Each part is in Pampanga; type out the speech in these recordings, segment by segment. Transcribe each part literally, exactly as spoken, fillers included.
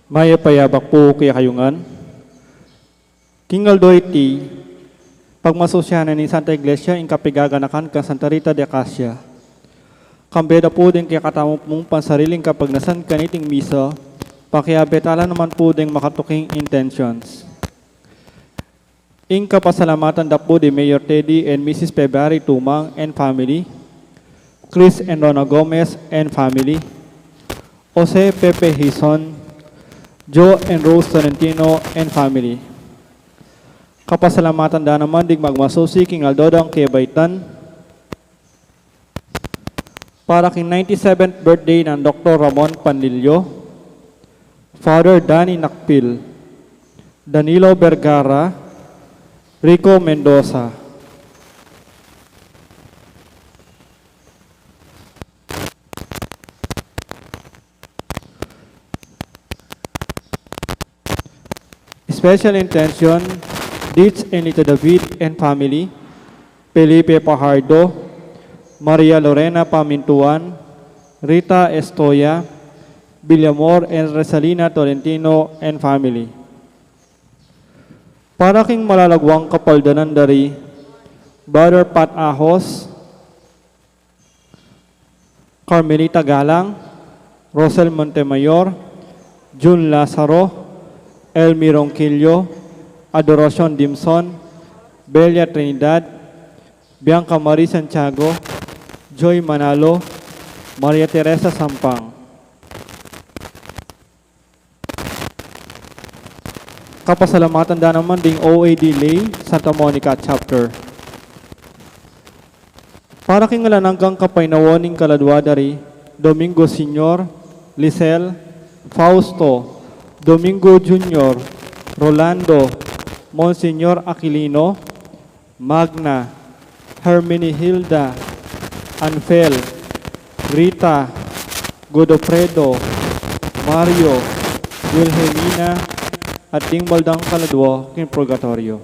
Mayap a abak pu kekayu ngan. King aldo iti, pagmasusyan na ning Santa Iglesia ing kapigaganakan kang Santa Rita de Casia. Kambe da pu ding kekatamu pung pansariling kapagnasan kaniting misa, pakiabe tala naman pu ding makatuking intentions. Ing kapasalamatan da pu di Mayor Teddy and Missus February Tumang and family, Chris and Rona Gomez and family, Jose Pepe Hison, Joe and Rose Tolentino and family. Kapasalamatan da naman ding magmasusi king aldo dang kebaitan, para king ninety-seventh birthday nang Doktor Ramon Panlilio, Father Danny Nakpil, Danilo Vergara, Rico Mendoza. Special intention, Ditch and Lita David and family, Felipe Pajardo, Maria Lorena Pamintuan, Rita Estoya, Villamor and Resalina Tolentino and family. Para king malalaguang kapaldanan dari Brother Pat Ahos, Carmelita Galang, Rosel Montemayor, Jun Lazaro, Elmi Ronquillo, Adoracion Dimson, Belia Trinidad, Bianca Marie Santiago, Joy Manalo, Maria Teresa Sampang. Kapasalamatan da naman ding O A D Lay, Santa Monica Chapter. Para king alang anggang kapainawan ning kaladua dari Domingo Senior, Lisel, Fausto, Domingo Junior, Rolando, Monsignor Aquilino, Magna, Herminihilda, Anfel, Rita, Godofredo, Mario, Wilhelmina, at ding baldang kaladua king purgatoryo.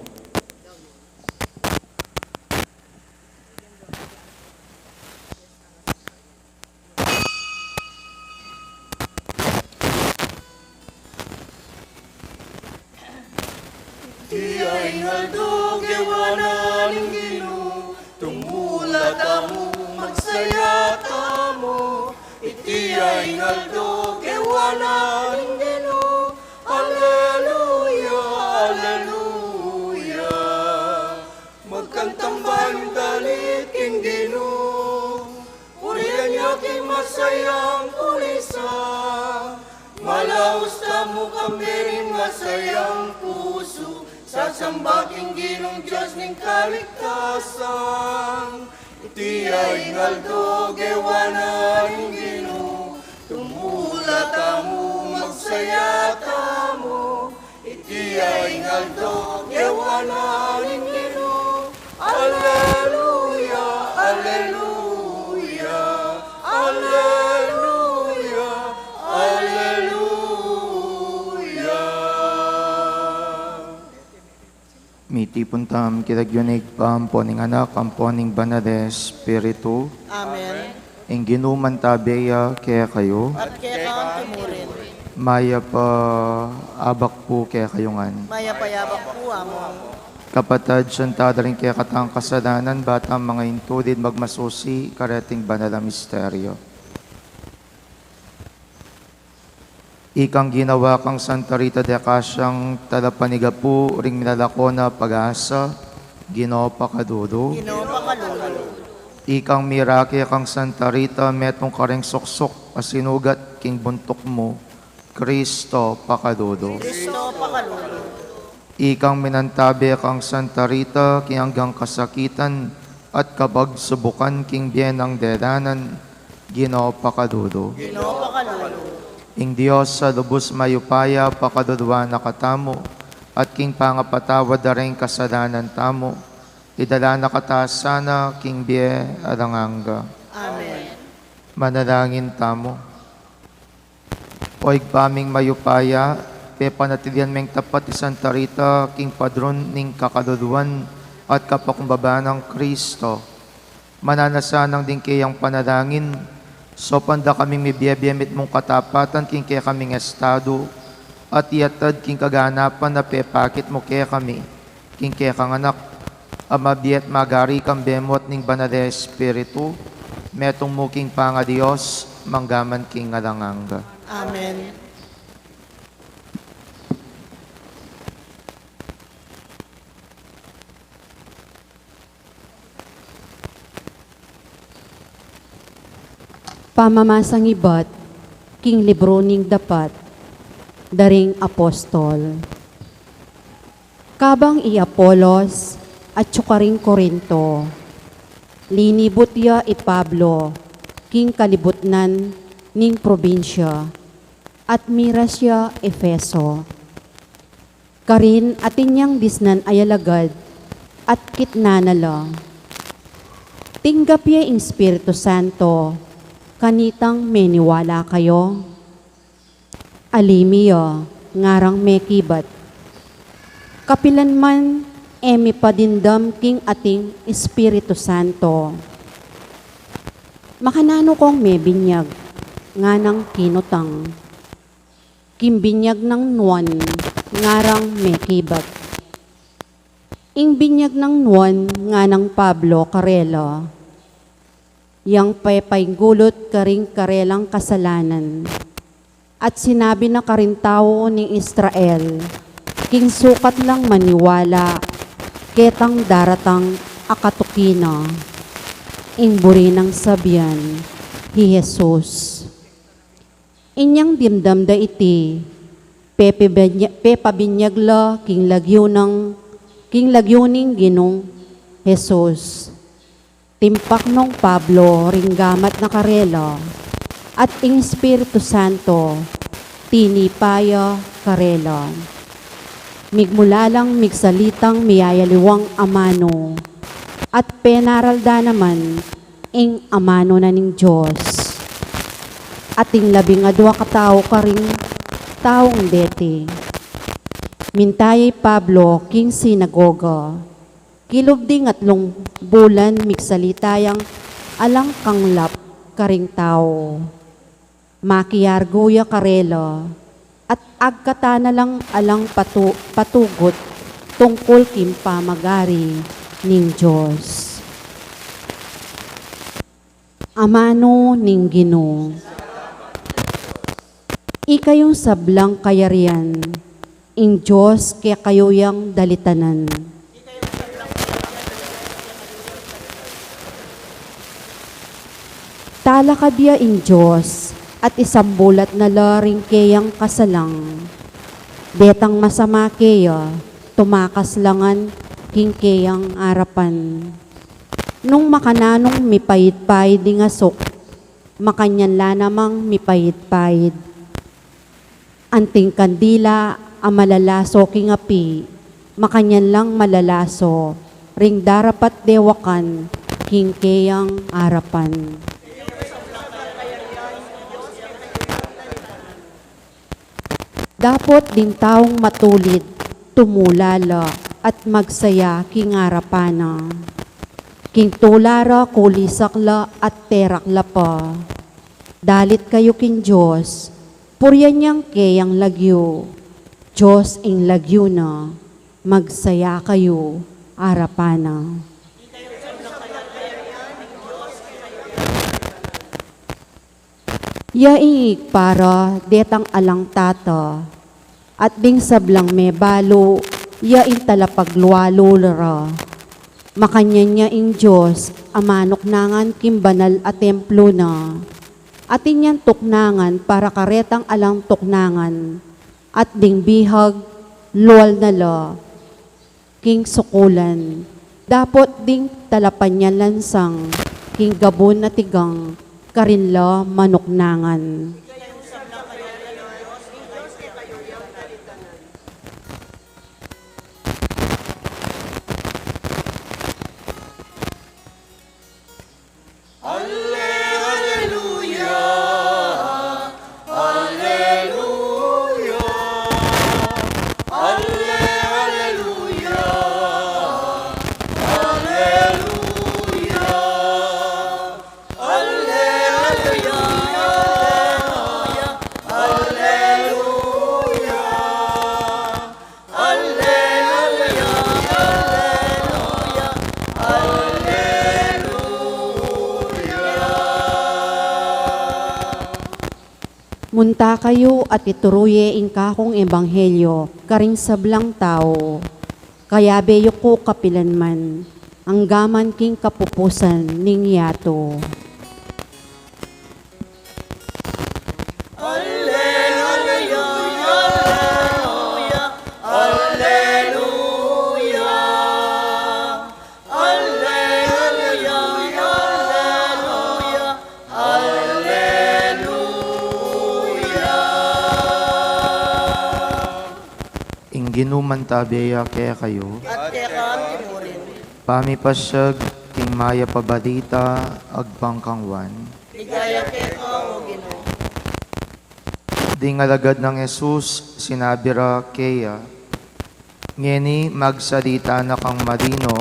Iti ya ing aldo gewa na ning Ginu, tumula tamu, magsaya tamu. Iti ya ing aldo gewa na ning Ginu, aleluya, aleluya. Magkantang bayung dalit king Ginu, purian ya king masayang pulisan. Malaus tamu kambe ring masayang pusu, sasamba king Ginung Dios ning kaligtasan. Iti ya ing aldo gewa na ning Ginu, tumula tamu, magsaya tamu. Iti ya ing aldo gewa na ning Ginu. Aleluya, aleluya, aleluya, aleluya. Mitipun tamu king lagyu ning Ibpa, ampo ning Anak, ampo ning Banal a Espiritu. Amen. Ing Ginu mantabe ya kekayu. At keka mu rin. Mayap a abak pu kekayu ngan. Mayap a abak pu, Among. Kapatad, santa da ring kekatang kasalanan, ba tang manga intulid magmasusi kareting banal a misteryo. Ikang ginawa kang Santa Rita de Casia talapanyaga pu ring milalako na pag-asa, Ginu pakalulu. Ginu pakalulu. Ikang mirake kang Santa Rita metung kareng suksuk a sinugat king buntuk mu, Kristo pakalulu. Kristo pakalulu. Ikang minantabe kang Santa Rita king anggang kasakitan at kapagsubukan king bie nang delanan, Ginu pakalulu. Ginu pakalulu. Ing Dios a lubus mayupaya pakaluluan na katamu, at king pangapatawad da ring kasalanan tamu, idala na kata sana king bie alang angga. Amen. Manalangin tamu. O Ibpa ming mayupaya, pepanatilian meng tapat i Santa Rita king padrun ning kakaluluan at kapakumbaba nang Kristo. Mananu sanang ding keyang panalangin, saupan da kaming mibie-bie mitmung katapatan king kekaming estadu, at iyatud king kaganapan a pepakit mu kekami, king kekang Anak, a mabie at magari kambe mu at ning Banal a Espiritu, metung mu king pangaDios, mangga man king alang angga. Amen. Pamamasang ibat king libru ning Dapat da ring Apostol. Kabang i Apolos atyu karing Corinto, linibut ya i Pablo king kalibutnan ning probinsya, at miras ya Efeso. Karin atin yang disnan a alagad at kitnan na la, "Tinggap ye ing Espiritu Santo kanitang meniwala kayu?" Ali mi ya, ngarang mekibat, "Kapilan man e mi pa dimdam king ating Espiritu Santo." "Makananu kong mebinyag?" nganang kinutang. "King binyag nang Juan," ngarang mekibat. Ing binyag nang Juan, nganang Pablo karela, yang pepainggulut karing karelang kasalanan. At sinabi na karing tau ning Israel, king sukat lang maniwala ketang daratang a katuki na, ing buri nang sabian, hi Jesus. Inyang dimdam da iti, pepabinya-, pepabinyag la king lagyu nang, king lagyu ning Ginung Jesus. Timpak nong Pablo ring gamat na karela, at ing Espiritu Santo tinipa ya karela. Migmula lang migsalitang miyayaliwang amanu, at penaral da naman ing amanu na ning Dios. Ating labing adua katau karing taung deti. Minta ya i Pablo king sinagoga. Kilub ding atlung bulan migsalita yang alang kanglap karing tau. Makiargu ya karela, at agkatan na lang alang patu-, patugut tungkul king pamagari ning Dios. Amanu ning Ginu. Ikayung sablang kayarian, ing Dios kekayu yang dalitanan. Talakad ya ing Dios, at isambulat na la ring keyang kasalang. Detang masama keya, tumakas la ngan king keyang arapan. Nung makananung mipaid-paid ing asuk, makanyan la namang mipaid-paid. Anting kandila a malalaso king api, makanyan lang malalaso ring darapat dewakan king keyang arapan. Dapot ding taung matulid, tumula la at magsaya king arapan na. King tula ra kulisak la at terak la pa. Dalit kayu king Dios, purian yang keyang lagyu. Dios ing lagyu na, magsaya kayu arapan na. Ya ing Ibpa ra detang alang tata, at ding sablang mebalu, ya ing talapaglualu ra. Makanyan ya ing Dios a manuknangan king banal a templo na. Atin yang tuknangan para karetang alang tuknangan, at ding bihag, lual na la king sukulan. Dapot ding talapan yang lansang king gabun a tigang, karin la manuknangan. Punta kayu at ituru ye ing kakung ebanghelyo karing sablang tau. Kayabe yu ku kapilan man, anggaman king kapupusan ning yatu. Alleluia, alleluia, alleluia. Alleluia, alleluia, alleluia. Ing Ginu mantabe ya kekayu. At keka mu rin. Pamipasiag king Mayap a Balita agpang kang Juan. Ligaya keka, O Ginu. Ding alagad nang Jesus sinabi ra keya, ngeni magsalita na kang marino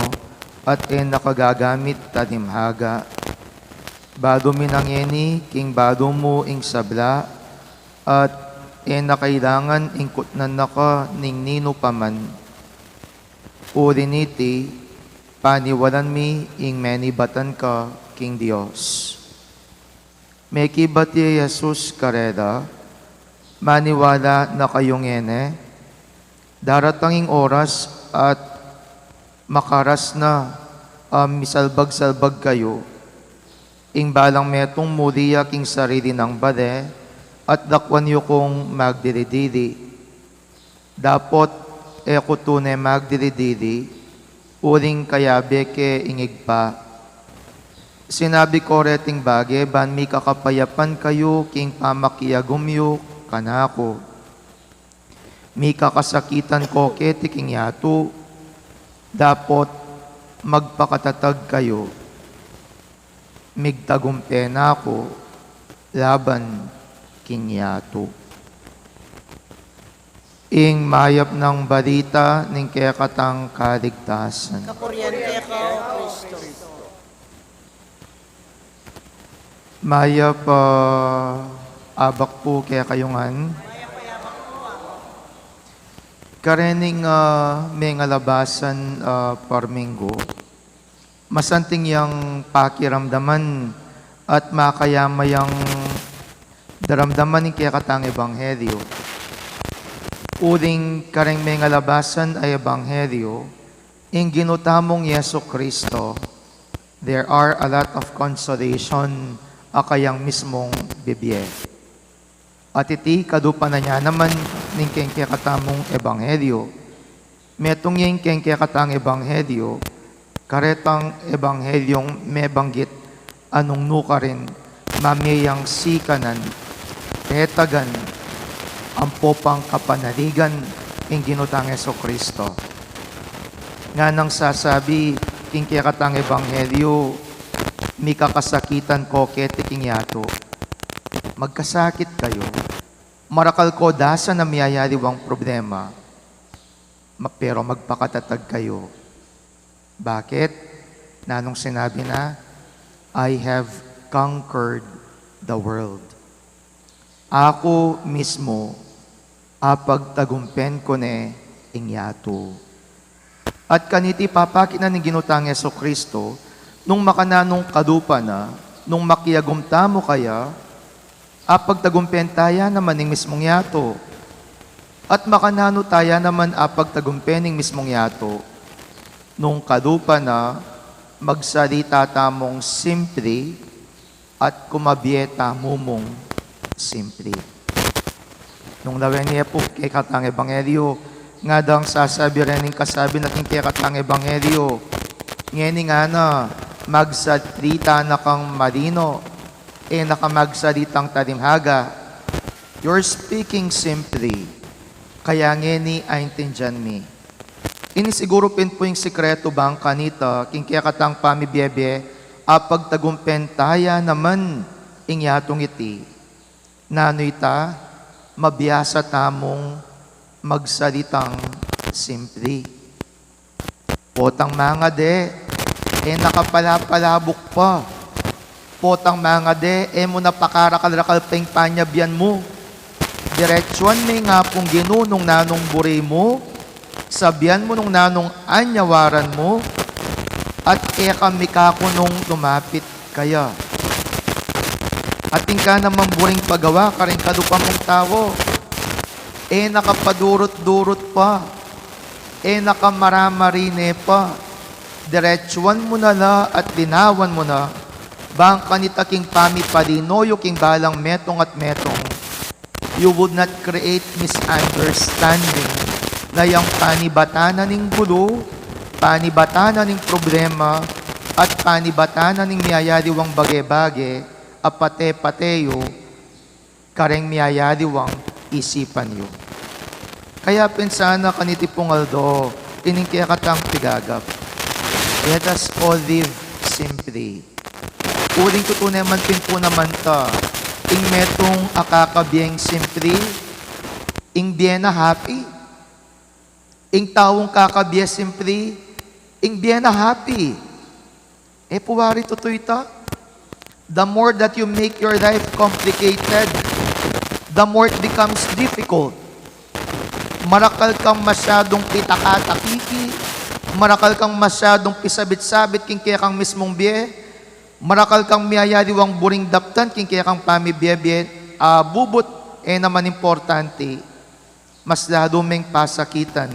at e na ka gagamit talimhaga. Balu mi na ngeni king balu mu ing sabla at e na kailangan ing kutnan na ka ning ninu pa man. Uli niti, paniwalan mi ing menibatan ka king Dios. Mekibat i Jesus karela, maniwala na kayu ngeni, daratang ing oras at makaras na a misalbag-salbag kayu. Ing balang metung muli ya king sarili nang bale at dakwan yu kung magdili-dili. Dapot e ku tune magdili-dili, uling kayabe ke ing Ibpa. Sinabi ko reting bage ban mikakapayapan kayu king pamakiagum yu kanaku. Mikakasakitan ko keti king yatu, dapot magpakatatag kayu. Migtagumpe na ku laban king yatu. Ing mayap nang balita ning kekatang kaligtasan. Kapurian keka, O Kristo. Mayap a abak pu kekayu ngan. Karening, ah, mengalabasan, ah, parminggu. Masanting yang pakiramdaman at makayama yang daramdaman ning kekatang ebanghelyo. Uling kareng mengalabasan a ebanghelyo, ing Ginu tamung Jesu Kristo, there are a lot of consolation a kayang mismung bibie. At iti kadupa na nya naman ning keng kekatamung ebanghelyo. Metung ya ing keng kekatang ebanghelyo, karetang ebanghelyong mebanggit a nung nukarin mamie yang sikanan, tetagan, ampo pang kapanaligan ing Ginu tang Jesu Kristo. Nganang sasabi king kekatang ebanghelyo, mikakasakitan ko keti king yatu. Magkasakit kayu. Marakal ko dasan a miyayaliwang problema, ma-, pero magpakatatag kayu. Bakit? Nanung sinabi na, "I have conquered the world." Aku mismu, apagtagumpen ku ne ing yatu. At kaniti papakit na ning Ginu tang Jesu Kristo, nung makananung kadupa na, nung makiagum tamu kaya, apagtagumpen taya naman ing mismung yatu. At makananu taya naman apagtagumpen ing mismung yatu, nung kadupa na, magsalita tamung simpli, at kumabie tamu mung simpli. Nung lawen ye pu kekatang ebanghelyo, ngadang sasabi rening kasabi na king kekatang ebanghelyo, ngeni ngana, magsalita na kang marino, e na ka magsalitang talimhaga. You're speaking simply. Kaya ngeni aintindian mi. Ini siguru pin pu ing sikretu bang kanita, king kekatang pamibiebie, apagtagumpen taya naman ing yatung iti. Nanu ita, mabiasa tamung magsalitang simpli. Potang mangade, e na ka palapalabuk pa. Potang mangade, e mu na pakarakal-rakal pa ing panyabian mu. Diretsuan me ing Apung Ginu nung nanung buri mu, sabian mu nung nanung anyawaran mu, at e ka mikaku nung lumapit kaya. Atin ka naman buring pagawa karing kadupa mung tau. E na ka padurut-durut pa. E na ka maramarine pa. Diretsuan mu na la at linawan mu na, bang kanita king pamiparino yu king balang metung at metung, you would not create misunderstanding na yang panibatan na ning gulu, panibatan na ning problema, at panibatan na ning miyayari wang bage-bage, a pate-pate yu, kareng miyayari wang isipan yu. Kaya pin sana kaniti pung aldo, ining kekatang pigagap. Let us all live simply. Uling tutu naman pin pu naman ta, ing metung a kakabieng simpli, ing bie na happy. Ing taung kakabie simpli, ing bie na happy. E pu wari tutu ita? The more that you make your life complicated, the more it becomes difficult. Marakal kang masyadung pitakatakiki, marakal kang masyadung pisabit-sabit king kekang mismung bie, marakal kang miyayari wang buring daptan king kekang pamibie-bie, a bubut, e naman importante, mas lalu meng pasakitan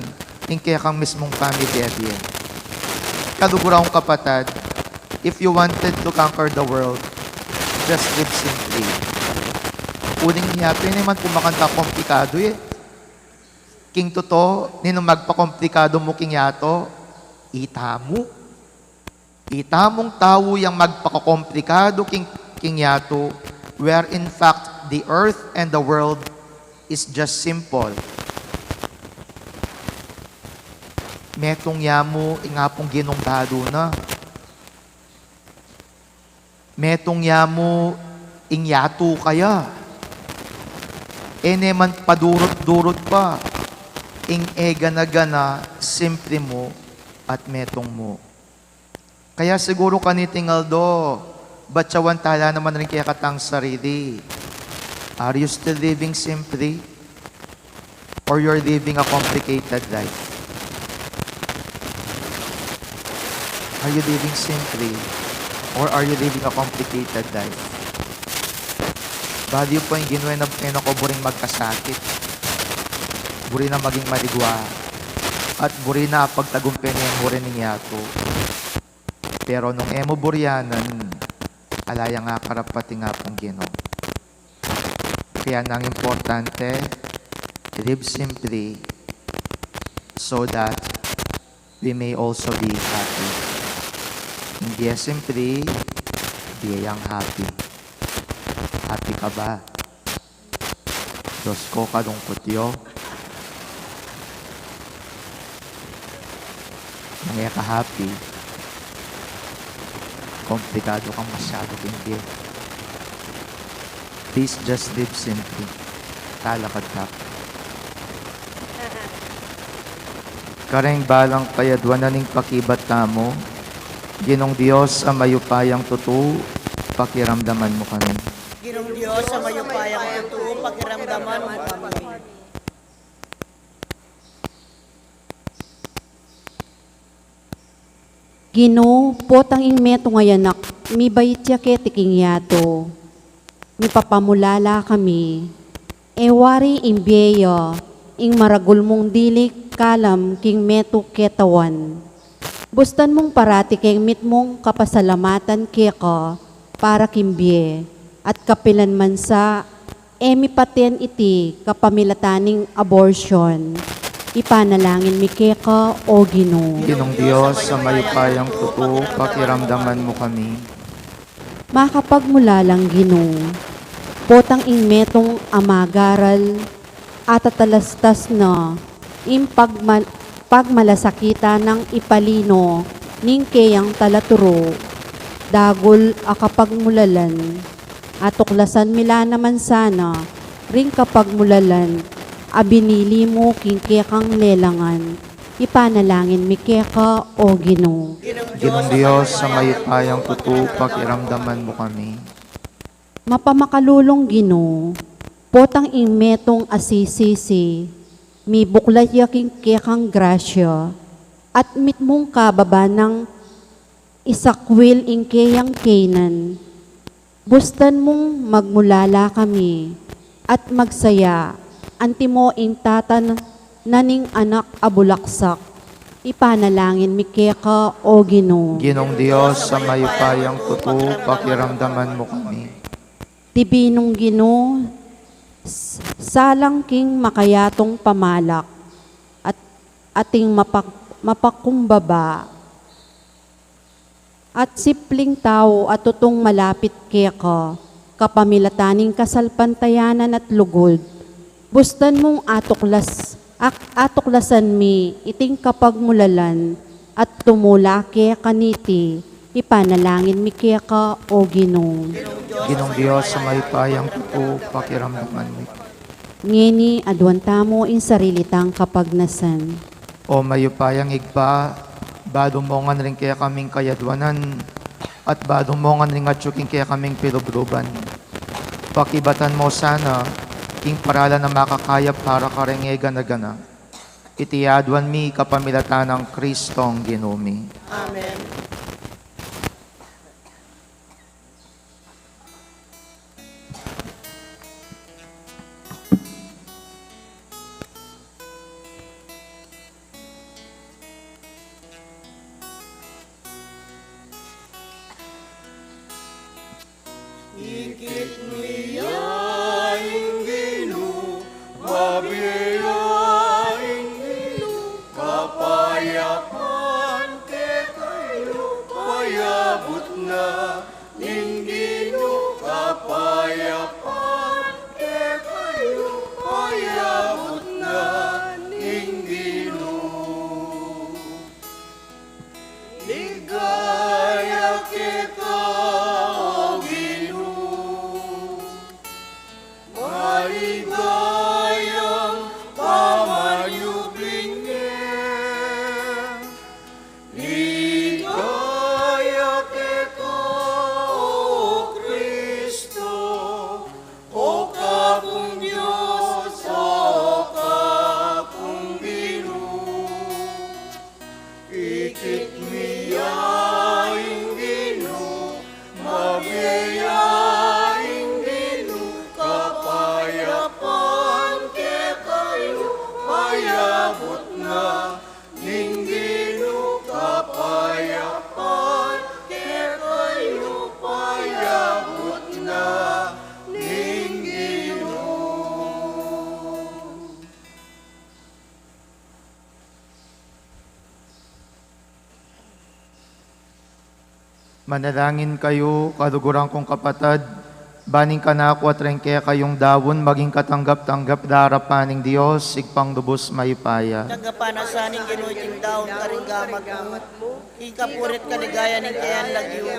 ing kekang mismung pamibie-bie. Kaluguran kung kapatad, if you wanted to conquer the world, just live simply. Uling ing yatu, e naman pu makanta komplikadu e. King tutu, ninu magpakomplikadu mu king yatu, ita mu. Ita mung tau yang magpakakomplikadu king, king yatu, where in fact the earth and the world is just simple. Metung ya mu ing Apung Ginung balu na. Metung ya mu ing yatu kaya. E ne man padurut-durut pa ing e gana-gana simpli mu at metung mu. Kaya siguru kaniting aldo, batyawan tala naman ring kekatang sarili. Are you still living simply? Or you're living a complicated life? Are you living simply? Or are you living a complicated life? Balu yu pu ing Ginu, e na, e na ko buring magkasakit. Buri na maging maligwa. At buri na pagtagumpe ne mu rin ing yatu. Pero nung e mu burianan, ala yang akarapat ing Apung Ginu. Kaya nang importante, live simply so that we may also be happy. Ing bie simpli, bie yang happy. Happy ka ba? Diyos ko, kalungkut yu. Nung e ka happy, komplikadu kang masyadu king bie. Please just live simply. Talakad ka. Kareng balang kayaduanan ning pakibat tamu, Ginung Dios a mayupayang tutu, pakiramdaman mu kami. Ginung Dios a mayupayang tutu, pakiramdaman mu kami. Ginu, potang ing metung a anak, mibait ya keti king yatu. Mipapamulala kami. E wari ing bie ya ing maragul mung dili kalam king metung ketawan. Bustan mung parati keng mitmung kapasalamatan keka para king bie, at kapilan man sa e mipaten iti kapamilatan ning abortion. Ipanalangin mi keka, O Ginu. Ginung Dios a mayupayang tutu, pakiramdaman mu kami. Makapagmulalang Ginu, potang ing metung a magaral, atatalastas na ing pagmal-, pagmalasakitan nang ipalino ning keyang talaturu, dagul a kapagmulalan. Atuklasan mi la naman sana ring kapagmulalan a binili mu king kekang lelangan. Ipanalangin mi keka, O Ginu. Ginung Dios a mayupayang tutu, pakiramdaman mu kami. Mapamakalulung Ginu, potang ing metung a sisisi, mibuklat ya king kekang grasya, at mitmung kababa nang isakwil ing keyang keynan. Bustan mung magmulala kami at magsaya, antimo ing tata na ning anak a bulaksak, ipanalangin mi keka, O Ginu. Ginung Dios a mayupayang tutu, pakiramdaman mu kami. Dibinung Ginu, s-, salang king makayatung pamalak at ating mapak-, mapakumbaba at simpling tau a tutung malapit keka, kapamilatan ning kasalpantayanan at lugud. Bustan mung atuklas-, ak-, atuklasan mi iting kapagmulalan at tumula keka niti, ipanalangin mi keka, O Ginu. Ginung Dios a mayupayang tutu, pakiramdaman mi. Ngeni, aduan tamu ing sarili tang kapagnasan. O mayupayang Ibpa, badung mu ngan ring kekaming kayadwanan, at badung mu ngan ring atyu king kekaming pilubluban. Pakibatan mu sana ing paralan a makakayap para kareng e gana-gana. Iti aduan mi kapamilatan nang Kristong Ginu mi. Amen. Ikit mi ya ing Ginu, mabie ya ing Ginu, kapayapan kekayu, payabut na ning Ginu, kapayapan kekayu, payabut na ning Ginu. Ligaya keka, O Ginu, maligayang pamanyubling. Ligaya keka, O Kristo, o kakung Dios, o kakung Ginu. Ikit mi ya ing Ginu, mabie ya ing Ginu, kapayapan kekayu, payabut na ning Ginu, kapayapan kekayu, payabut na ning Ginu. Manalangin kayu, kaluguran kung kapatad, ban ing kanaku at ring kekayung daun maging katanggap-tanggap king arapan ning Dios, Ibpang lubus mayupaya. Tanggapan na sa ning Ginu iting daun karing gamat mu, king kapurian at kaligayan ning kayang lagyu,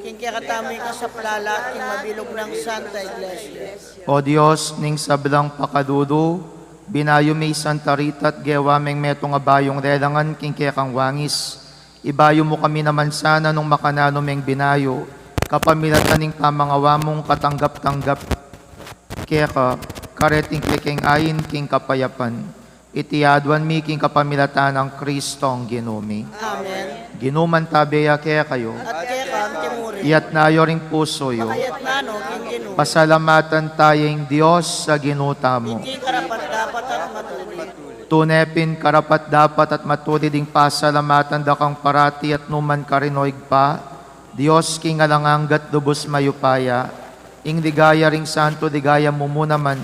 king kekatamung kasaplalan at king mabilug nang Santa Iglesia. O Dios ning sablang pakalulu, binayu me i Santa Rita at gewa meng metung a bayung lelangan king kekang wangis. Ibayu mu kami naman sana nung makananu meng binayu, kapamilatan ning pamangawa mung katanggap-tanggap keka, kareting kekeng ain king kapayapan. Iti aduan mi king kapamilatan nang Kristong Ginu mi. Amen. Ginu mantabe ya kekayu. At keka mu rin. Iyatas yu ring pusu yu. Makayatas no king Ginu. Pasalamatan taya ing Dios a Ginu tamu. Iti karapat-dapat at matulid. Tune pin karapat-dapat at matulid ing pasalamatan da kang parati at nukarin man, O Ibpa, Dios king alang angga at lubus mayupaya, ing ligaya ring santu ligaya mu mu naman,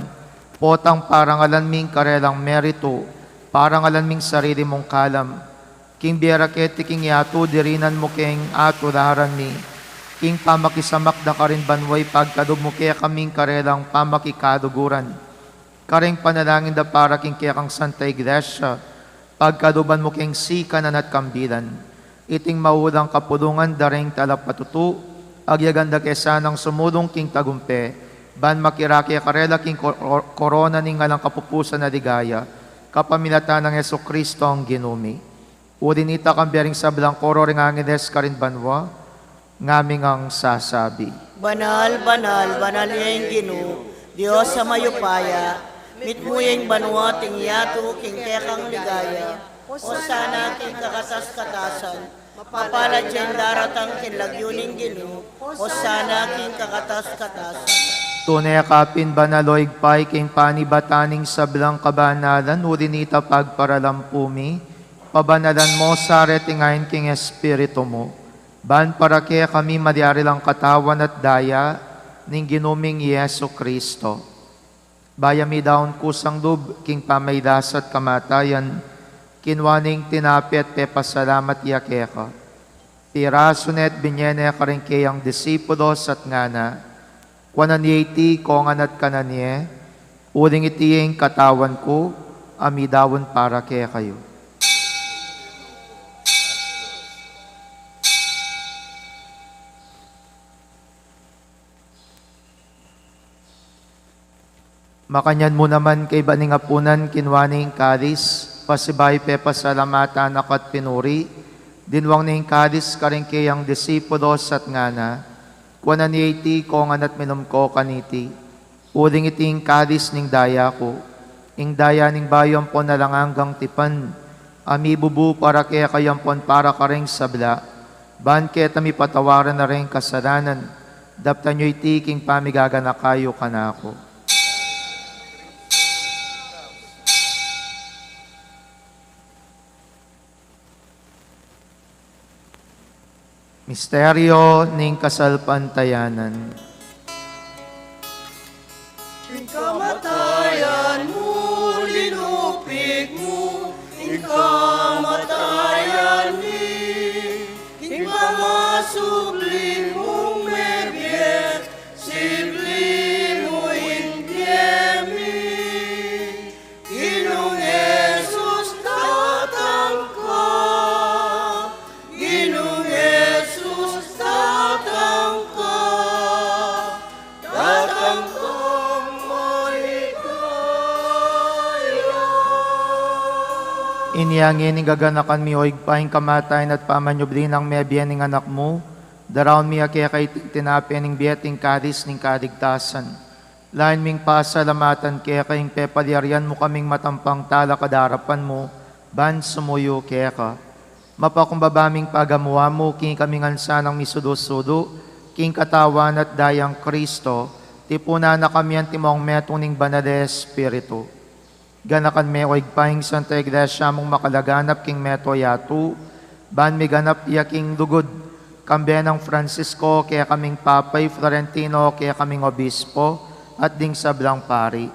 potang parangalan mi ing karelang meritu, parangalan ming sarili mung kalam. King bie ra keti king yatu dirinan mu keng aturaran mi, king pamakisamak da karin banua ipagkalub mu kekami ing karelang pamakikaluguran. Kareng panalangin da para king kekang Santa Iglesia, pagkaluban mu keng sikanan at kambilan. Iting maulang kapulungan da ring talapatutu, agyagan da ke sanang sumulung king tagumpe, ban makirake karela king kor-, korona ning alang kapupusan a ligaya, kapamilatan nang Jesucristo a Ginu mi. Uli nita, kambe ring sablang koro ring angeles karin banua, ngaming sasabi: Banal, banal, banal ya ing Ginu, Dios a mayupaya, mitmu ya ing banua at ing yatu king kekang ligaya. Hosana king kakatas-katasan, Mapalad yang daratang king lagyu ning Ginu, Hosana king kakatas-katasan. Tune ka pin banal, o Ibpa, king panibatan ning sablang kabanalan, uli na nita pagparalampu mi, pabanalan mu sa reting ain king Espiritu mu, ban para kekami malyari lang katawan at daya ning Ginu ming Jesu Kristo. Bayu mi daun kusang lub king pamagdasat kamatayan, kinua ne ing tinape at pepasalamat ya keka. Pirasu ne at binye ne karing keyang disipulos at ngana: Kuanan ye iti kongan at kanan ye, uling iti ing katawan ku, a midaun para kekayu. Makanyan mu naman kaybat ning apunan, kinua ne ing kalis, pasibayu pepasalamatan na ka at pinuri, dinwang ne ing kalis karing keyang disipulos at ngana: Kuanan ye iti kongan at minum ko kaniti, uling iti ing kalis ning daya ku, ing daya ning bayu ampon alang anggang tipan, a mibubu para kekayu ampon para karing sabla, ban keta mipatawaran la ring kasalanan. Daptan yu iti king pamigaganaka yu kanaku. Misteryo ning kasalpantayanan. Ing kamatayan mu, linupig mu, ing kamatayan mi, ing pamasubli mung mebie, sibli mu ing bie mi. Ginung Jesus, datang ka. Ginung Jesus, datang ka. Datang kang maligaya. Inya ngeni gaganakan mi, o Ibpa, ing kamatayan at pamanyubli nang mebie ning Anak mu, daraun mi keka iting tinape ning bie at ing kalis ning kaligtasan. Lain ming pasalamatan keka ing pepalyarian mu kaming matampang talakad king arapan mu, ban sumuyu keka. Mapakumbaba ming pagamuan mu king ikami ngan sanang misulu-sulu king katawan at dayang Kristo, tipunan na kami antimong metung ning Banal a Espiritu. Ganakan me, o Ibpa, ing Santa Iglesia mung makalaganap king mabilug a yatu, ban miganap ya king lugud, kambe nang Francisco, kekaming Papa, i Florentino, kekaming Obispo, at ding sablang pari.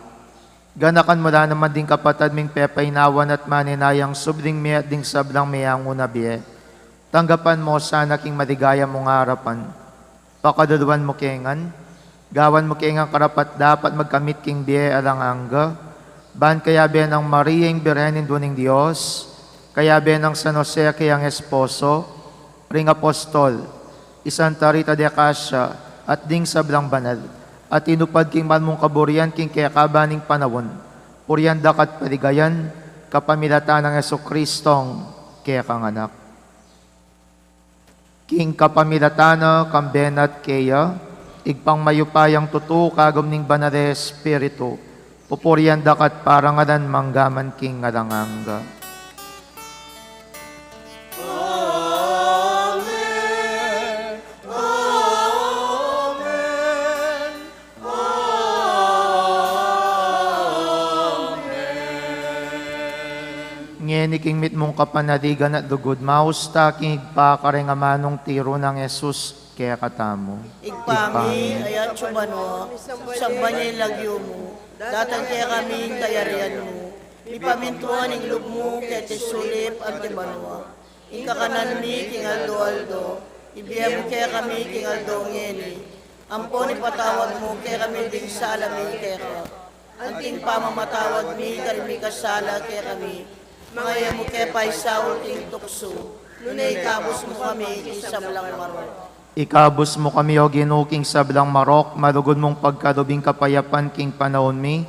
Ganakan mu la naman ding kapatad ming pepainawan at maninayang subling mie at ding sablang meangu na bie. Tanggapan mu la sana king maligaya mung arapan. Pakaluluan mu ke ngan, gawan mu ke ngan karapat-dapat magkamit king bie alang angga, ban kayabe nang Maria ing Birhen Indu ning Dios, kayabe nang San Jose a keyang esposo, ring apostol, i Santa Rita de Casia, at ding sablang banal a tinupad king banal mung kaburian king kekaban ning panaun, purian da ka at paligayan, kapamilatan nang Jesucristong kekang Anak. King kapamilatan na, kambe na at keya, Ibpang mayupayang tutu, kagum ning Banal a Espiritu, pupurian da ka at parangalan mangga man king alang angga. Amen. Amen. Ngeni king mitmung kapanaligan at lugud, mausta king Ibpa karing amanung tiru nang Jesus kekatamu. Ibpa mi, atsu ka banua, misamban ya ing lagyu mu, datang kekami ing kayarian mu, mipamintuan ing lub mu keti sulip anti banua. Ing kakanan mi king aldo-aldo, ibie mu kekami king aldo ngeni. Ampon ipatawad mu kekami ding sala mi keka, anti ing pamamatawad mi karing mikasala kekami. Manga e mu ke paisaul king tuksu, nune ikabus mu kami king sablang marok. Ikabus mu kami, O Ginu, king sablang marok, malugud mung pagkalub ing kapayapan king panaun mi,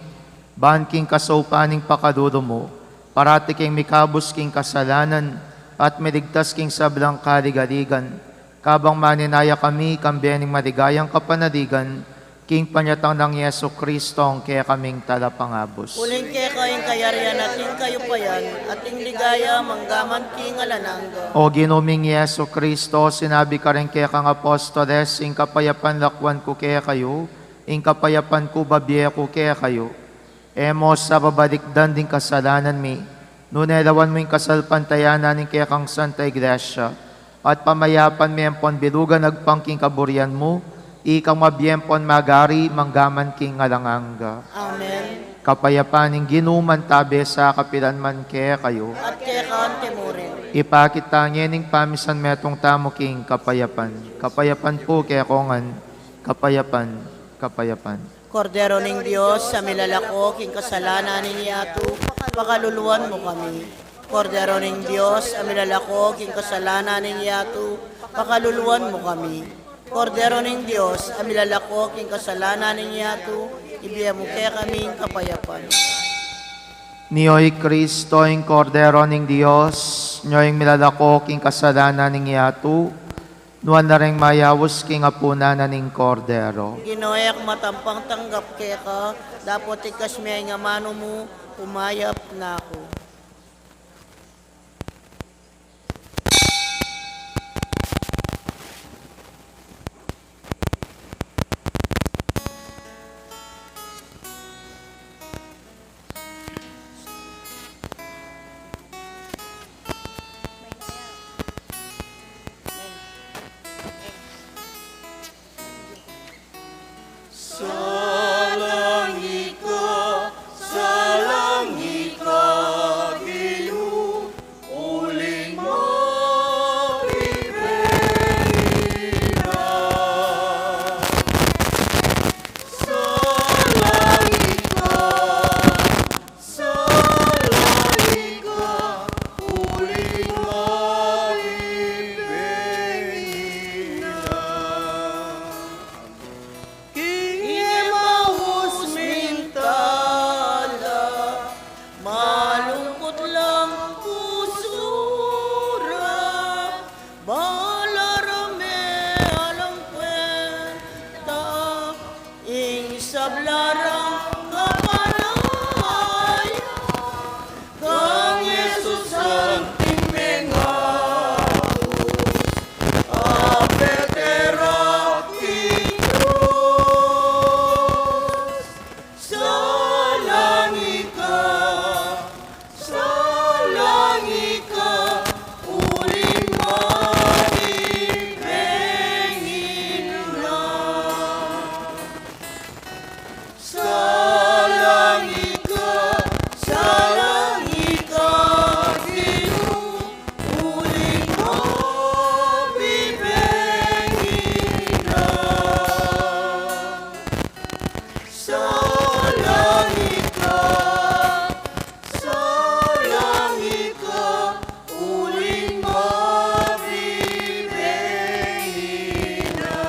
ban king kasaupan ning pakalulu mu, parati keng mikabus king kasalanan, at miligtas king sablang kaligaligan. Kabang maninaya kami, kambe ning maligayang kapanaligan, King panyatang nang Jesucristo, ing kekaming Talapangabus. Uling keka ing kayarian at ing kayupayan, at ing ligaya manggaman king alang angga. O Ginu ming Jesucristo, sinabi karing kekang apostoles, ing kapayapan lakwan ku kekayu, ing kapayapan ku babie ku kekayu. E mu sa babalikdan ding kasalanan mi, nune lawan mu ing kasalpantayanan ning kekang Santa Iglesia, at pamayapan me ampon bilugan agpang king kaburian mu, ikang mabie ampon magari manggaman king alang angga. Amen. Kapayapan ning Ginu mantabe sa kapilan man kekayu. At keka mu rin. Ipakit ta ngening pamisan metung tamu king kapayapan. Kapayapan pu kekongan. Kapayapan, kapayapan. Kordero ning Dios, a milalako king kasalanan ning yatu, pakaluluan mu kami. Kordero ning Dios, a milalako king kasalanan ning yatu, pakaluluan mu kami. Kordero ning Dios, a milalako king kasalanan ning yatu, ibie mu kekami ing kapayapan. Nio i Kristo, ing Kordero ning Dios, nio ing milalako king kasalanan ning yatu, nuan la ring mayaus king apunan na ning Kordero. Ginu, e ku matampang tanggap keka, dapot ikasme ing amanu mu, umayap na ku. Salang ika, salang ika, Ginu, uling mabibie na. Salang ika, salang ika, uling mabibie na. King Emaus mintala, malungkut lang pusu ra, balaram e alang kwenta, ing sabla rang kapanayan, kang Jesus anting mengabus, apete ra king krus. Salang ika, salang ika, uling mabibie na. Salang ika, salang ika, Ginu, uling mabibie na. Salang ika, salang ika, uling mabibie na.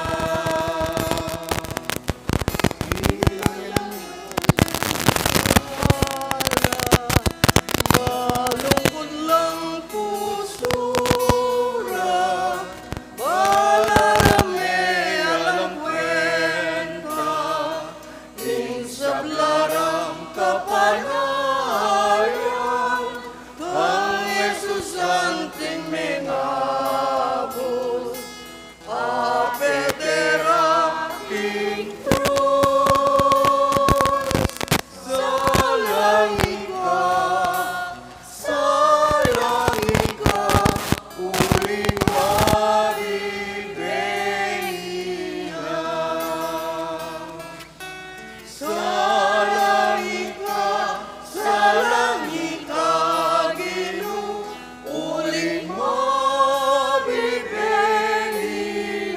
Malungkut lang pusu ra, balaram e alang kwenta, ing sabla rang kapanayan, kang Jesus anting mengabus, apete ra king krus. Salang ika, salang ika, uling mabibie na. Salang ika, salang ika, Ginu, uling mabibie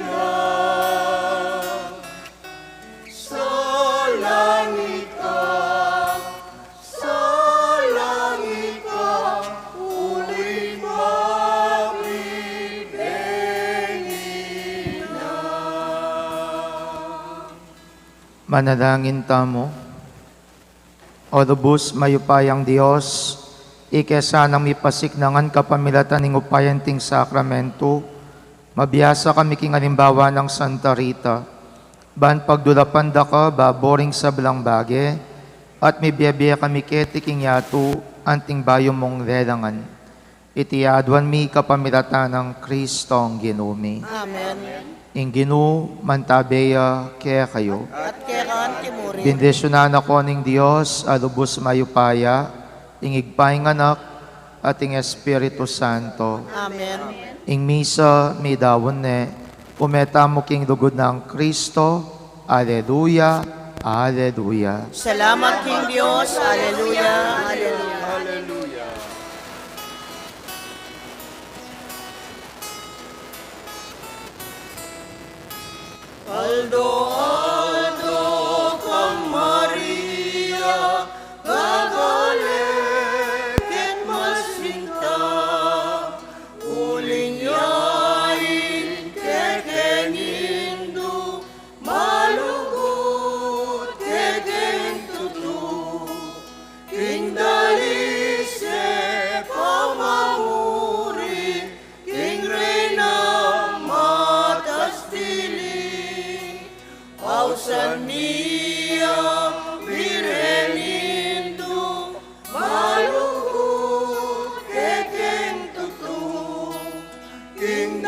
na. Salang ika, salang ika, uling mabibie na. Manalangin tamu. O lubus mayupayang Dios, ika sanang mipasiknangan kapamilatan ning upaya nting sakramentu, mabiasa kami king alimbawa nang Santa Rita, Ban pagdulapan da ka babu ring sablang bage, at mibie-bie kami keti king yatu, anting bayu mung lelangan. Iti aduan mi kapamilatan nang Kristong Ginu mi. Amen. Ing Ginu mantabe ya kekayu. At keka mu rin. Bendisyunan na kayu ning Dios a lubus mayupaya, ing Ibpa, ing Anak, at ing Espiritu Santo. Amen. Ing misa midaun ne, ume tamu king lugud nang Kristo. Aleluya, aleluya. Salamat king Dios. Aleluya, aleluya. Aldo-aldo kang Maria, gagale ket masinta, uling yain kekeng Indu, malugud kekeng tutu, king dalise pamamuri, king Reyna matastili. Ausan mi ya, Birhen Indu, malugud kekeng tutu, king